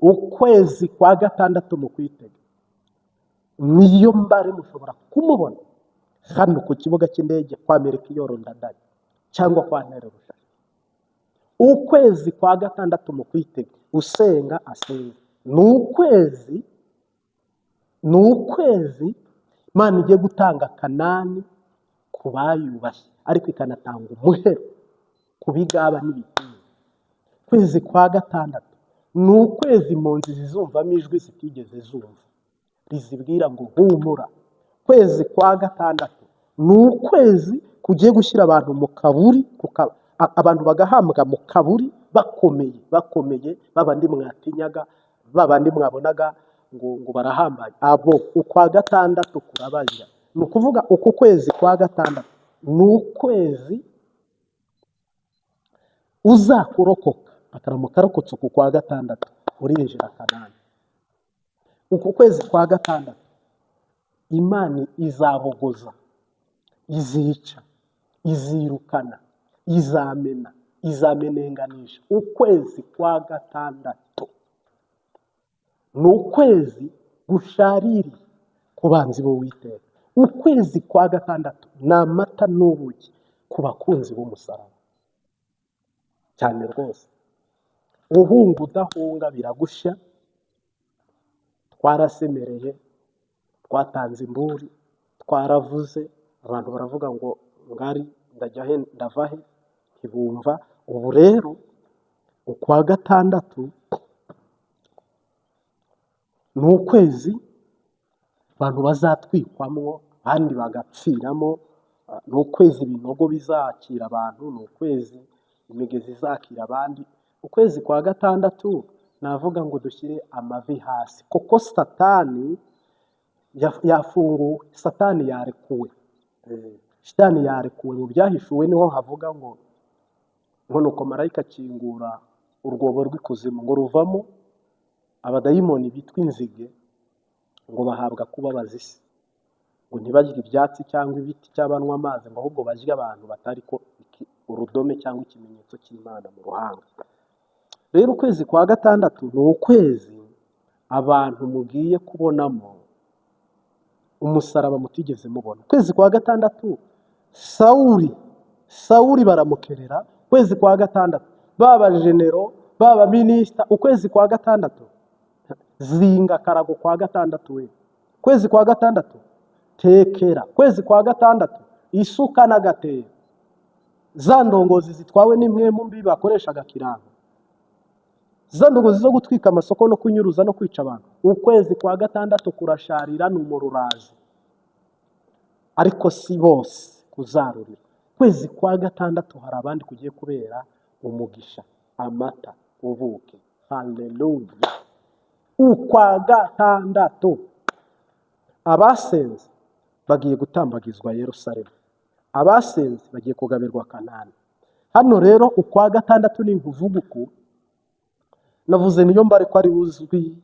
Ukwezi kwa gatandatu mu kwitega, Niyombare mushobora kumubona hano ku kibuga cy'indege kwa Melchior Ndadaye cyangwa kwa Ntare Rushashi. Ukwezi kwa gatandatu mu kwitega, usenga asenga, ni ukwezi Imana igiye gutanga Kanani ku bayubashye, ariko ikanatanga umuhero ku bigaba n'ibipinga. Ukwezi kwa gatandatu ni ukwezi impunzi zizumvamo ijwi zitigeze zumva rizibwira ngo humura. Ukwezi kwa gatandatu ni ukwezi kugiye gushyira abantu mu kaburi, abantu bagahambwa mu kaburi bakomeye, bakomeye, babandi mwatinyaga, babandi mwabonaga ngo barahambaye. Abo ukwa gatandatu kurabarya. Ni ukuvuga uku kwezi kwa gatandatu ni ukwezi uzakurokoka, akaramuka arokotse uku kwa gatandatu, urinjira Kanani. Uku kwezi kwa gatandatu Imana izabogoza, izica, izirukana, izamena, izamenenganisha. Ukwezi kwa gatandatu ni ukwezi gushaririye ku banzi b'Uwiteka. Ukwezi kwa gatandatu ni amata n'ubuki ku bakunzi b'umusaraba cyane rwose. Uhunga udahunga biragushya. Twarasemereye, twatanze imburi, twaravuze, abantu baravuga ngo ngari ndajya he, ndava he? Ntibumva. Ubu rero ukwa gatandatu ni ukwezi abantu bazatwikwamwo, abandi bagapfiramo. Ni ukwezi ibinogo bizakira abantu, ni ukwezi imigezi izakira abandi. Ukwezi kwa gatandatu navuga ngo dushyire amavi hasi, kuko Satani yafunguwe, Satani yarekuwe. Shitani yarekuwe. Mu Byahishuwe niho havuga ngo nuko marayika akingura urwobo rw'ikuzimu, ngo ruvamo abadayimoni bitwa inzige, ngo bahabwa kubabaza isi, ngo ntibarye ibyatsi cyangwa ibiti cyangwa banywe amazi, ngo ahubwo barye abantu batari ko urudome cyangwa ikimenyetso cy'Imana mu ruhanga. Rero ukwezi kwa gatandatu ni ukwezi abantu mugiye kubonamo umusaraba mutigeze mubona. Ukwezi kwa gatandatu Sawuli baramukerera. Ukwezi kwa gatandatu baba généraux, baba minisita. Ukwezi kwa gatandatu zinga karago kwa gatandatu we. Ukwezi kwa gatandatu tekera. Ukwezi kwa gatandatu isuka n'agatebo, za ndongozi zitwawe n'impwemu mbi bakoreshaga kirango, za ndongozi zo gutwika amasoko no kunyuruza no kwica abantu. Ukwezi kwa gatandatu kurasharira, ni umururazi, ariko si bose kuzarurira. Ukwezi kwa gatandatu hari abandi kugiye kubera umugisha, amata, ubuki. Haleluya! Ukwa gatandatu abasenze bagiye gutambagizwa Yerusalemu, abasenze bagiye kugabirwa Kanani. Hano rero ukwa gatandatu ni nkuvuga uku navuze, Niyombare ko ari uzwi,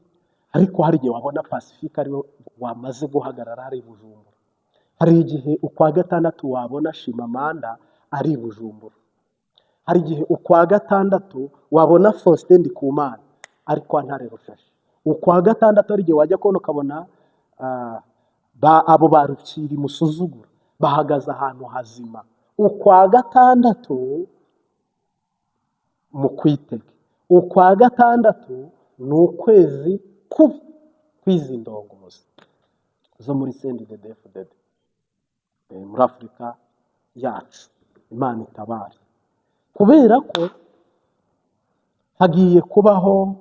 ariko hari igihe wabona Pacifique ariwe wamaze guhagarara ari i Bujumbura. Hari igihe ukwa gatandatu wabona Shimamanda ari i Bujumbura. Hari igihe ukwa gatandatu wabona Faustin Ndikumana ari kwa Ntare Rushashi. Ukwa gatandatu hari igihe wajya kubona ukabona abo ba Rukiri musuzugura bahagaze ahantu hazima. Ukwa gatandatu mu kwitege, ukwa gatandatu ni ukwezi kubi kw'izi ndongozi zo muri CNDD-FDD muri Afurika yacu. Imana itabare, kubera ko hagiye kubaho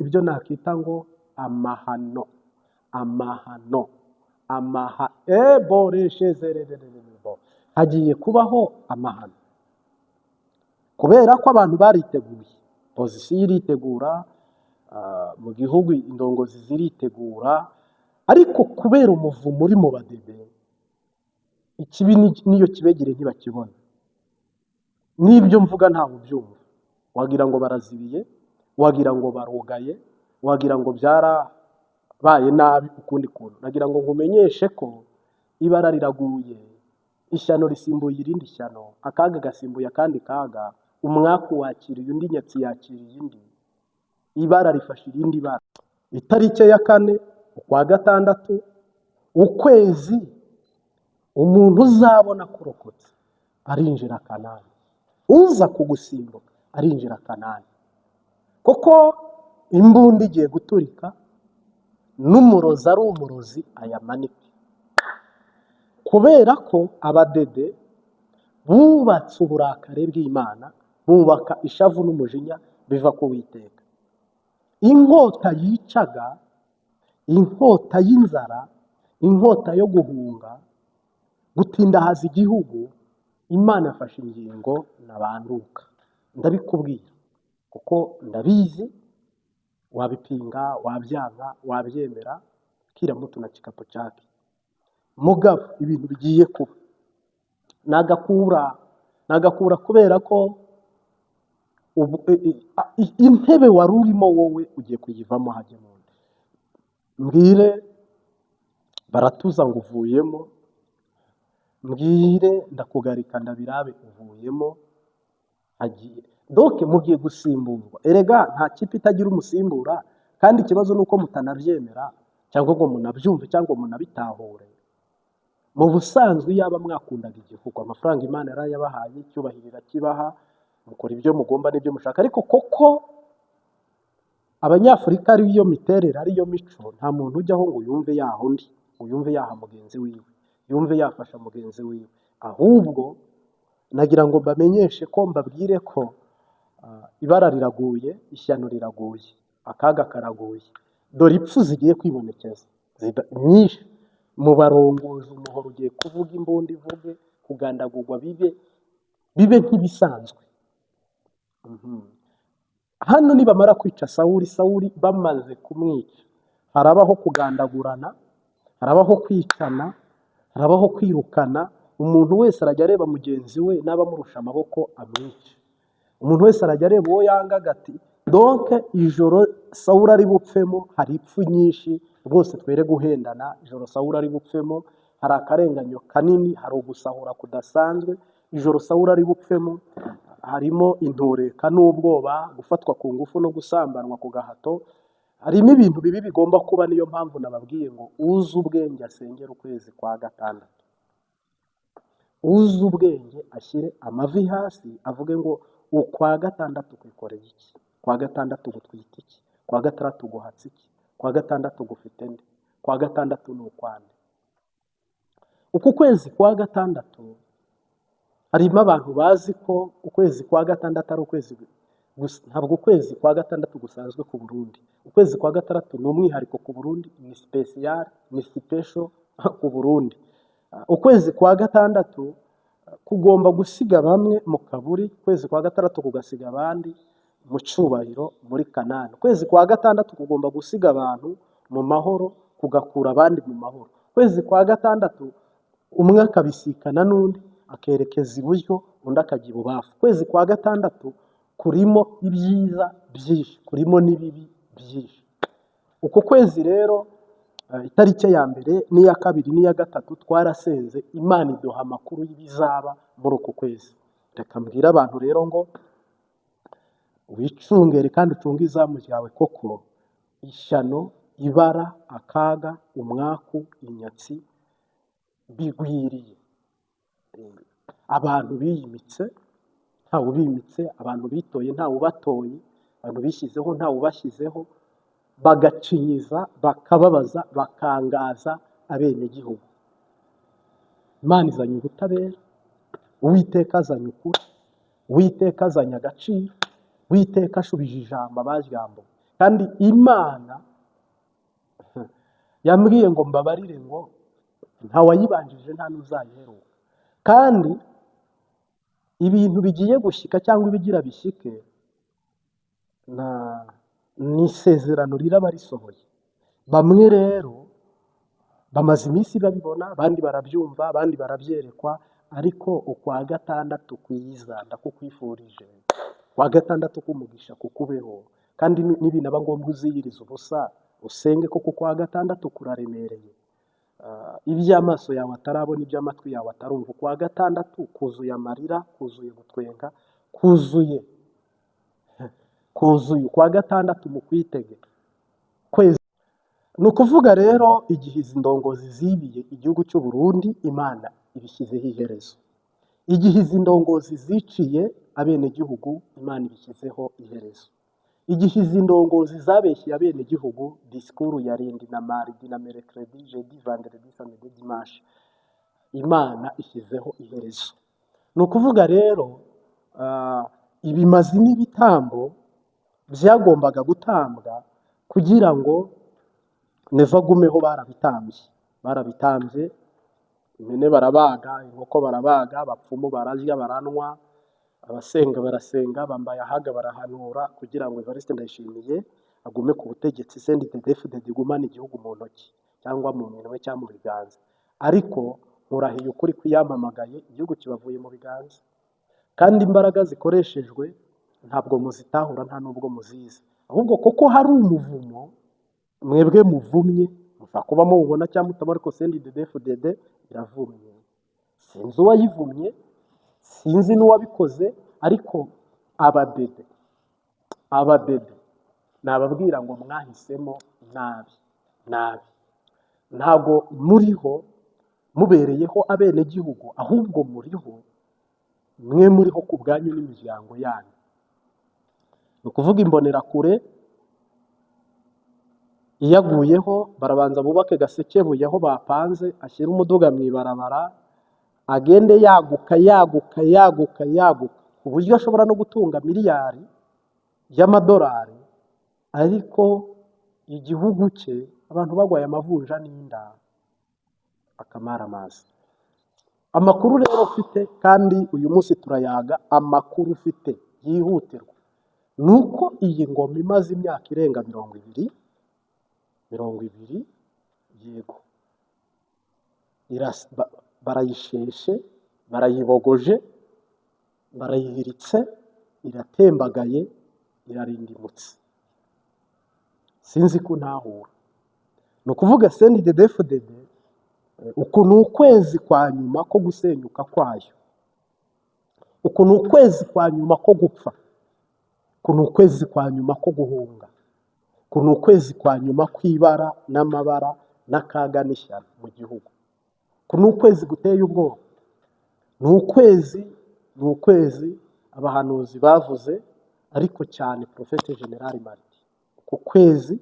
ibyo nakita ngo amahano, amahano, amaha eboreshe, hagiye kubaho amahano, kubera ko abantu bariteguye, opposition iritegura, mu gihugu indongozi ziritegura, ariko kubera umuvumo uri mu badebe, ikibi niyo kibegereye ntibakibona. N'ibyo mvuga ntawe ubyumva, wagira ngo barazibiye, wagira ngo barugaye, wagira ngo byarabaye nabi ukundi kuntu. Nagira ngo nkumenyeshe ko ibara riraguye, ishyano risimbuye irindi shyano, akaga gasimbuye akandi kaga, umwaku wakiriye undi, nyatsi yakiriye indi. Ibara rifashe irindi bara. Itariki ya 4 ukwa gatandatu, ukwezi umuntu uzabona kurokotse arinjira Kanani, uza kugusimbuka arinjira Kanani, kuko imbunda igiye guturika, n'umurozi ari umurozi ayamanike, kubera ko abadede bubatse uburakari bw'Imana, bubaka ishavu n'umujinya biva ku Uwiteka. Inkota yicaga, inkota y'inzara, inkota yo guhunga, gutindahaza igihugu, Imana yafashe ingingo nabanduka. Ndabikubwira kuko ndabizi, wabipinga, wabyanga, wabyemera, kila mtu na kikapu chake. Mugabo ibintu bigiye kuba nagakura, nagakura, kubera ko intebe wari urimo wowe ugiye kuyivamo hajyemo undi. Mbwire baratuza ngo uvuyemo, mbwire ndakugarika ndabirabe uvuyemo hagiye, donc mugiye gusimburwa. Erega nta kipe itagira umusimbura, kandi ikibazo ni uko mutanabyemera cyangwa ngo munabyumve cyangwa munabitahure. Mu busanzwe iyaba mwakundaga igihugu, amafaranga Imana yarayabahaye, icyubahiro irakibaha, mukora ibyo mugomba n'ibyo mushaka. Ariko koko Abanyafurika ariyo miterere, ariyo mico, nta muntu ujyaho ngo yumve yaha undi, ngo yumve yaha mugenzi wiwe, yumve yafasha mugenzi wiwe. Ahubwo nagira ngo mbamenyeshe ko, mbabwire ko ibara riraguye, ishyano riraguye, akaga karaguye. Dore ipfu zigiye kwibonekeza nyinshi mu barongozi. Umuhoro ugiye kuvuga, imbunda ivuge, kugandagurwa bibe nk'ibisanzwe. Hano nibamara kwica Sawuli, Sawuli bamaze kumwica, harabaho kugandagurana, harabaho kwicana, harabaho kwirukana. Umuntu wese arajya areba mugenzi we, naba amurusha amaboko amwice. Umuntu wese arajya areba uwo yangaga ati donc ijoro Sawuli ari bupfemo hari ipfu nyinshi rwose, twere guhendana. Ijoro Sawuli ari bupfemo hari akarenganyo kanini, hari ugusahura kudasanzwe. Ijoro Sawuli ari bupfemo harimo intureka n'ubwoba, gufatwa ku ngufu no gusambanwa ku gahato, harimo ibintu bibi bigomba kuba. Niyo mpamvu nababwiye ngo uzi ubwenge asengere ukwezi kwa gatandatu, uzi ubwenge ashyire amavi hasi avuge ngo ukwa gatandatu kwikoreye iki, kwa gatandatu gutwita iki, kwa gatandatu guhatse iki, kwa gatandatu gufite nde, kwa gatandatu ni ukwande. Uku kwezi kwa gatandatu harimo abantu bazi ko ukwezi kwa gatandatu ari ukwezi gusa. Ntabwo ukwezi kwa gatandatu gusanzwe ku Burundi. Ukwezi kwa gatandatu ni umwihariko ku Burundi, ni spécial, ni special ku Burundi. Ukwezi kwa gatandatu kugomba gusiga bamwe mu kaburi, ukwezi kwa gatandatu kugasiga abandi mu cyubahiro muri Kanani. Ukwezi kwa gatandatu kugomba gusiga abantu mu mahoro, kugakura abandi mu mahoro. Ukwezi kwa gatandatu umwe akabisikana n'undi, akerekeza iburyo, undi akajya ibubamfu. Ukwezi kwa gatandatu kurimo ibyiza byinshi, kurimo n'ibibi byinshi. Uku kwezi rero, itariki ya 1 n'iya 2 n'iya 3 twarasenze, Imana iduha amakuru y'ibizaba muri uku kwezi. Reka mbwire abantu rero ngo wicungere kandi ucunge izamu ryawe, koko ishyano, ibara, akaga, umwaku, inyatsi bigwiriye. Abantu biyimitse ntawe ubimitse, abantu bitoye ntawe ubatoye, abantu bishyizeho ntawe ubashyizeho, bagacinyiza, bakababaza, bakangaza abenegihugu. Imana izanye ubutabera, Uwiteka azanye ukuri, Uwiteka azanye agaciro, Uwiteka ashubije ijambo abaryambuwe. Kandi Imana yambwiye ngo mbabarire ngo ntawayibanjije nta n'uzayiheruka. Kandi ibintu bigiye gushyika cyangwa ibigira bishyike ni isezerano riraba risohoye. Bamwe rero bamaze iminsi babibona, abandi barabyumva, abandi barabyerekwa. Ariko ukwa gatandatu kwiza ndakukwifurije, kwa gatandatu k'umugisha kukubeho. Kandi nibinaba ngombwa uziyirize ubusa usenge, kuko ukwa gatandatu kuraremereye. Iby'amaso yawe atarabona, iby'amatwi yawe atarumva. Ukwa gatandatu kuzuye amarira, kuzuye gutwenga, kuzuye Kuzuye ukwa gatandatu mu kwitege kwezi. Ni ukuvuga rero, igihe izi ndongozi zibiye igihugu cy'u Burundi, Imana ibishyizeho iherezo. Igihe izi ndongozi ziciye abenegihugu, Imana ibishyizeho iherezo. Igihe izi ndongozi zabeshyeye abenegihugu, discours ya lundi na mardi na mercredi, jeudi, vendredi, samedi, dimanche, Imana ishyizeho iherezo. Ni ukuvuga rero, ibimazi n'ibitambo byagombaga gutambwa kugira ngo Neva agumeho, barabitambye, barabitambye. Impene barabaga, inkoko barabaga, abapfumu bararya, baranywa, abasenga barasenga, bambaye ahaga barahanura kugira ngo Evariste Ndayishimiye agume ku butegetsi, CNDD-FDD igumane igihugu mu ntoki cyangwa mu minwe cyangwa mu biganza. Ariko nkurahiye ukuri kwiyamamagaye, igihugu kibavuye mu biganza, kandi imbaraga zikoreshejwe ntabwo muzitahura, nta n'ubwo muzizi. Ahubwo kuko hari umuvumo mwebwe muvumye, mushobora kuba muwubona cyangwa mutabona, ariko CNDD-FDD iravumye. Sinzi uwayivumye, sinzi n'uwabikoze, ariko abadede, abadede nababwira ngo mwahisemo nabi nabi. Ntabwo muriho mubereyeho abenegihugu, ahubwo muriho mwe muriho ku bwanyu n'imiryango yanyu. Ni ukuvuga, imbonerakure iyo aguyeho, barabanza bubake Gasekebuye aho bapanze, ashyire umuduga mu ibarabara, agende yaguka, yaguka, yaguka, yaguka, ku buryo ashobora no gutunga miliyari y'amadolari, ariko igihugu cye abantu barwaye amavunja n'inda akamaramaza. Amakuru rero ufite, kandi uyu munsi turayaga amakuru ufite yihutirwa, ni uko iyi ngoma imaze imyaka irenga 20, 20, yego, barayisheshe, barayibogoje, barayihiritse, iratembagaye, irarindimutse. Sinzi ko ntahura. Ni ukuvuga, CNDD-FDD, uku ni ukwezi kwa nyuma ko gusenyuka kwayo, uku ni ukwezi kwa nyuma ko gupfa, uku ni ukwezi kwa nyuma ko guhunga, uku ni ukwezi kwa nyuma kw'ibara n'amabara n'akaga n'ishyano mu gihugu. Uku ni ukwezi guteye ubwoba, ni ukwezi abahanuzi bavuze, ariko cyane Prophète Général Martin. Uku kwezi,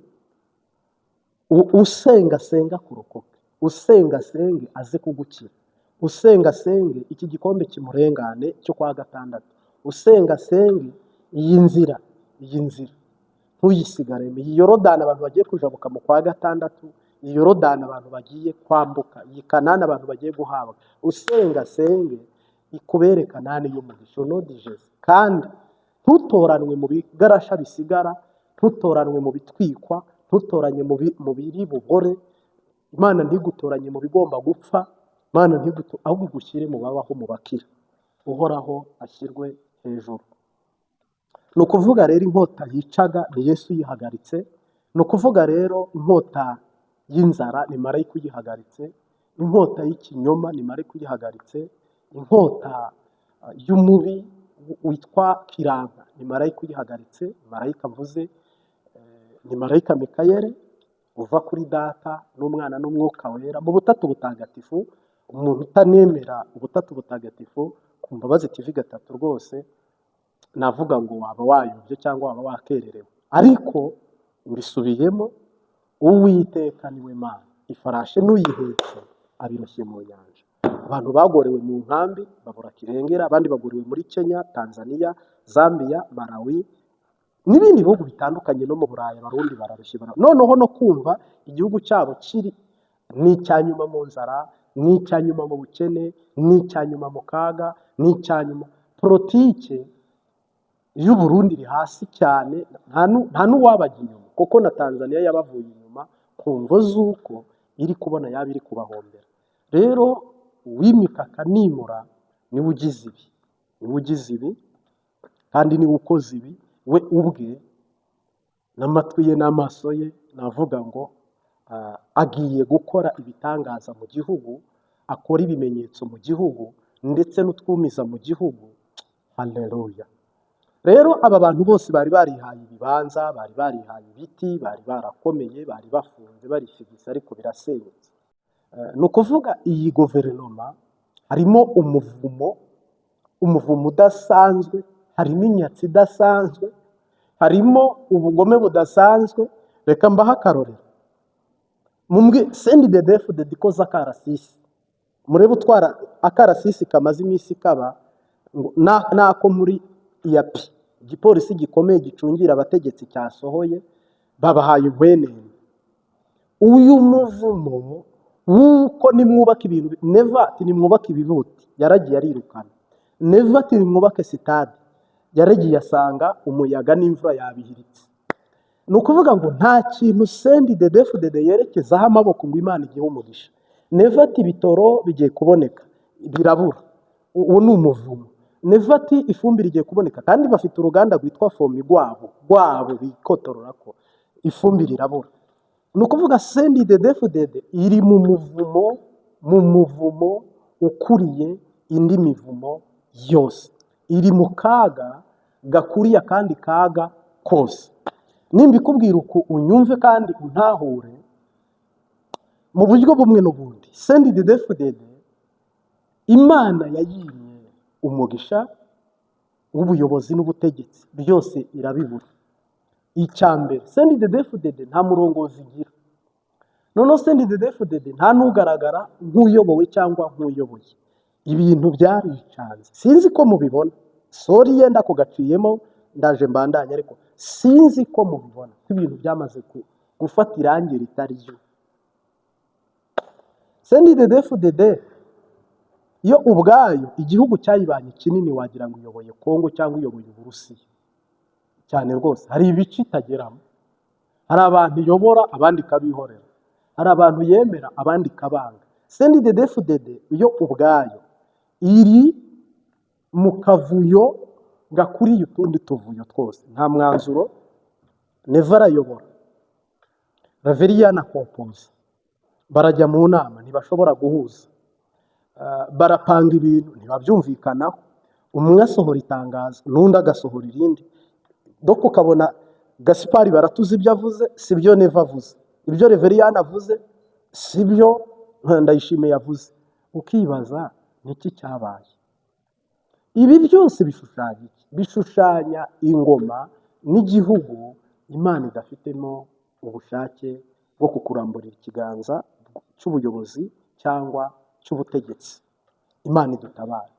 usenga asenga kurokoke, usenga asenge aze kugukira, usenga asenge iki gikombe kimurengane cyo kwa gatandatu, usenga asenge iyi nzira, iyi nzira ntuyisigaremo, iyi Yorodani abantu bagiye kujabuka mu kwa gatandatu, iyi Yorodani abantu bagiye kwambuka, iyi Kanani abantu bagiye guhabwa, usenga asenge ikubere Kanani y'umugisha onodijezi, kandi ntutoranwe mu bigarasha bisigara, ntutoranwe mu bitwikwa, ntutoranye mu biri bubore. Imana ntigutoranye mu bigomba gupfa, Imana ahubwo igushyire mu babaho, mu bakira. Uhoraho ashyirwe hejuru. Ni ukuvuga rero, inkota yicaga ni Yesu uyihagaritse. Ni ukuvuga rero, inkota y'inzara ni marayika uyihagaritse, inkota y'ikinyoma ni marayika uyihagaritse, inkota y'umubi witwa Kiranka ni marayika uyihagaritse. Marayika mvuze ni marayika Mikayeli uva kuri Data n'Umwana n'Umwuka Wera mu Butatu Butagatifu. Umuntu utanemera Ubutatu Butagatifu, ku Mbabazi TV gatatu rwose navuga ngo waba wayobye cyangwa waba wakererewe, ariko mbisubiyemo: Uwiteka niwe Mana, ifarashi n'uyihetse abiroshye mu nyanja. Abantu bagorewe mu nkambi babura kirengera, abandi bagorewe muri Kenya, Tanzania, Zambia, Malawi n'ibindi bihugu bitandukanye, no mu Burayi Abarundi bararushye. Noneho no kumva igihugu cyabo kiri ni icya nyuma mu nzara, ni icya nyuma mu bukene, ni icya nyuma mu kaga, ni icya nyuma. Politike y'u Burundi iri hasi cyane, nta n'uwabajya inyuma, kuko na Tanzania yabavuye inyuma ku mvo z'uko iri kubona yaba iri kubahombera. Rero uwimika akanimura niwe ugize ibi, niwe ugize ibi, kandi niwe ukoze ibi we ubwe n'amatwi ye n'amaso ye. Navuga ngo agiye gukora ibitangaza mu gihugu, akora ibimenyetso mu gihugu ndetse n'utwumiza mu gihugu. Haleluya! Reka. Rero aba bantu bose bari barihaye ibibanza, bari barihaye ibiti, bari barakomeye, bari bafunze, barifigisa, ariko birasenyutse. Ni ukuvuga iyi guverinoma harimo umuvumo, umuvumo udasanzwe, harimo inyatsi idasanzwe, harimo ubugome budasanzwe. Reka mbahe akarorero. Mumbwe CNDD-FDD ikoze akarasisi, murebe utwara akarasisi kamaze iminsi kaba ngo nako muri iyapi, igipolisi gikomeye gicungira abategetsi cyasohoye, babahaye inkwenene. Uyu muvumo w'uko nimwubaka ibintu, Neva ati nimwubake ibibuti, yaragiye arirukana. Neva ati nimwubake sitade, yaragiye asanga umuyaga n'imvura yabihiritse. Ni ukuvuga ngo nta kintu CNDD-FDD yerekezaho amaboko ngo Imana igihe umugisha. Neva ati ibitoro bigiye kuboneka, birabura. Uwo ni umuvumo. Neva ati ifumbire igiye kuboneka, kandi bafite uruganda rwitwa FOMI rwabo bikotorora ko ifumbire irabura. Ni ukuvuga CNDD-FDD iri mu muvumo, mu muvumo ukuriye indi mivumo yose, iri mu kaga gakuriye akandi kaga kose. Nimba ikubwira uku, unyumve kandi untahure mu buryo bumwe n'ubundi. CNDD-FDD Imana yayimye umugisha w'ubuyobozi n'ubutegetsi, byose irabibura. Icya mbere, CNDD-FDD nta murongozi igira. Noneho CNDD-FDD nta n'ugaragara nk'uyobowe cyangwa nk'uyoboye. Ibintu byaricanze, sinzi ko mubibona. Sorry, yenda ko gaciyemo, ndaje mbandanye, ariko sinzi ko mubibona ko ibintu byamaze gufata irangi ritari ryo. CNDD-FDD yo ubwayo igihugu cyayibanye kinini, wagira ngo iyoboye Kongo cyangwa iyoboye Uburusiya cyane rwose. Hari ibice itageramo, hari abantu iyobora abandi ikabihorera, hari abantu yemera abandi ikabanga. CNDD-FDD yo ubwayo iri mu kavuyo gakuriye utundi tuvuyo twose. Nta mwanzuro. Neva arayobora, Reveriyani akompoza, barajya mu nama ntibashobora guhuza. Barapanga ibintu ntibabyumvikanaho, umwe asohora itangazo n'undi agasohora irindi. Donc ukabona Gaspari Baratuza ibyo avuze si byo Neva avuze, ibyo Reveriyani avuze si byo Ndayishimiye yavuze. Ukibaza niki cyabaye. Ibi byose bishushanya iki? Bishushanya ingoma n'igihugu Imana idafitemo ubushake bwo kukuramburira ikiganza cy'ubuyobozi cyangwa cy'ubutegetsi. Imana idutabara.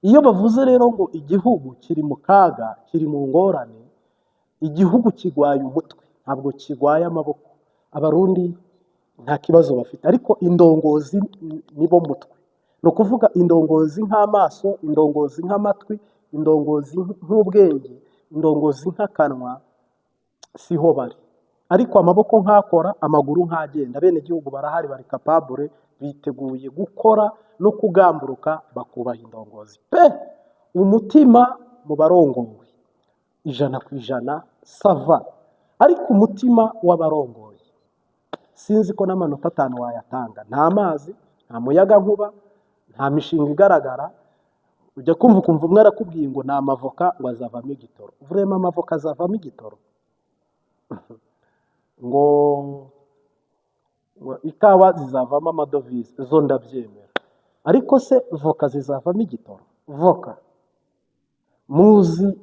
Iyo bavuze rero ngo igihugu kiri mu kaga, kiri mu ngorane, igihugu kigwaye umutwe, ntabwo kigwaye amaboko. Abarundi nta kibazo bafite, ariko indongozi nibo mutwe. Ni ukuvuga indongozi nk'amaso, indongozi nk'amatwi, indongozi nk'ubwenge, indongozi nk'akanwa, siho bari. Ariko amaboko nk'akora, amaguru nk'agenda, abenegihugu barahari, bari capable, biteguye gukora no kugamburuka, bakubaha indongozi pe. Umutima mu barongowe 100% ça va, ariko umutima w'abarongoye sinzi ko n'amanota 5 wayatanga. Nta mazi, nta muyagankuba, nta mishinga igaragara. Ujya kumva ukumva umwe arakubwiye ngo ni amavoka ngo azavamo igitoro. Vraiment, amavoka azavamo igitoro? Ngo ikawa zizavamo amadovize, zo ndabyemera, ariko se voka zizavamo igitoro? Voka, muzi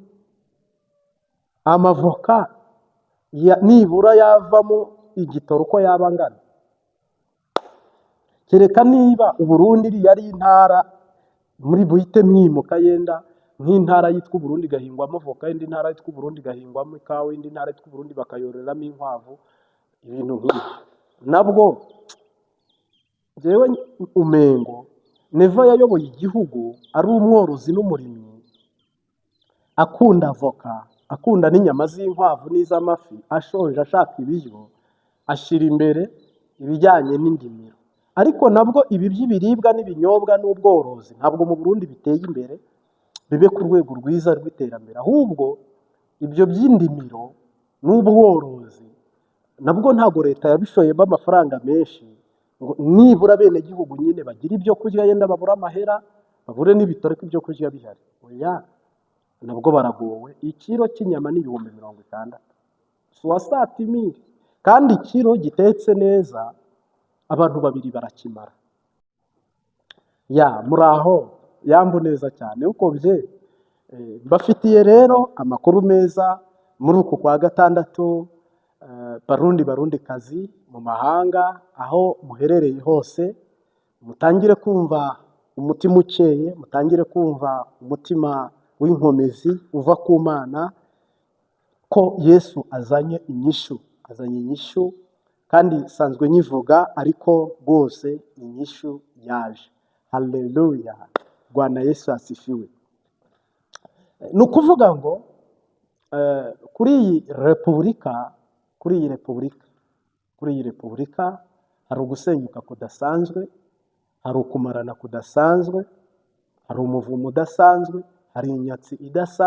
amavoka nibura yavamo igitoro uko yaba angana? Kereka niba Uburundi iriya ari intara muri buhite mwimuka, yenda nk'intara yitwa Uburundi igahingwamo voka, indi ntara yitwa Uburundi igahingwamo ikawa, indi ntara yitwa Uburundi bakayororeramo inkwavu, ibintu nk'ibyo. Nabwo njyewe umengo Neva yayoboye igihugu ari umworozi n'umurimyi, akunda voka, akunda n'inyama z'inkwavu n'iz'amafi, ashonje ashaka ibiryo, ashyira imbere ibijyanye n'indimiro. Ariko nabwo ibi by'ibiribwa n'ibinyobwa n'ubworozi ntabwo mu Burundi biteye imbere bibe ku rwego rwiza rw'iterambere. Ahubwo ibyo by'indimiro n'ubworozi nabwo ntabwo leta yabishoyemo amafaranga menshi ngo nibura abenegihugu nyine bagire ibyo kurya, yenda babure amahera, babure n'ibitoro, ariko ibyo kurya bihari. Oya. Nabwo baragowe. Ikiro cy'inyama ni 60,000, 60 000, kandi ikiro gitetse neza abantu babiri barakimara. Ya, muraho, yambu neza cyane uko bye. Mbafitiye rero amakuru meza muri uku kwa gatandatu. Barundi, Barundi kazi mu mahanga, aho muherereye hose, mutangire kumva umutima ukeye, mutangire kumva umutima w'inkomezi uva ku Mana, ko Yesu azanye inyishu, azanye inyishu. Kandi nsanzwe nyivuga, ariko rwose inyishu yaje. Haleluya, Bwana Yesu asifiwe. Ni ukuvuga ngo kuri iyi repubulika, kuri iyi repubulika, kuri iyi repubulika hari ugusenyuka kudasanzwe, hari ukumarana kudasanzwe, hari umuvumo udasanzwe, hari inyatsi idasanzwe.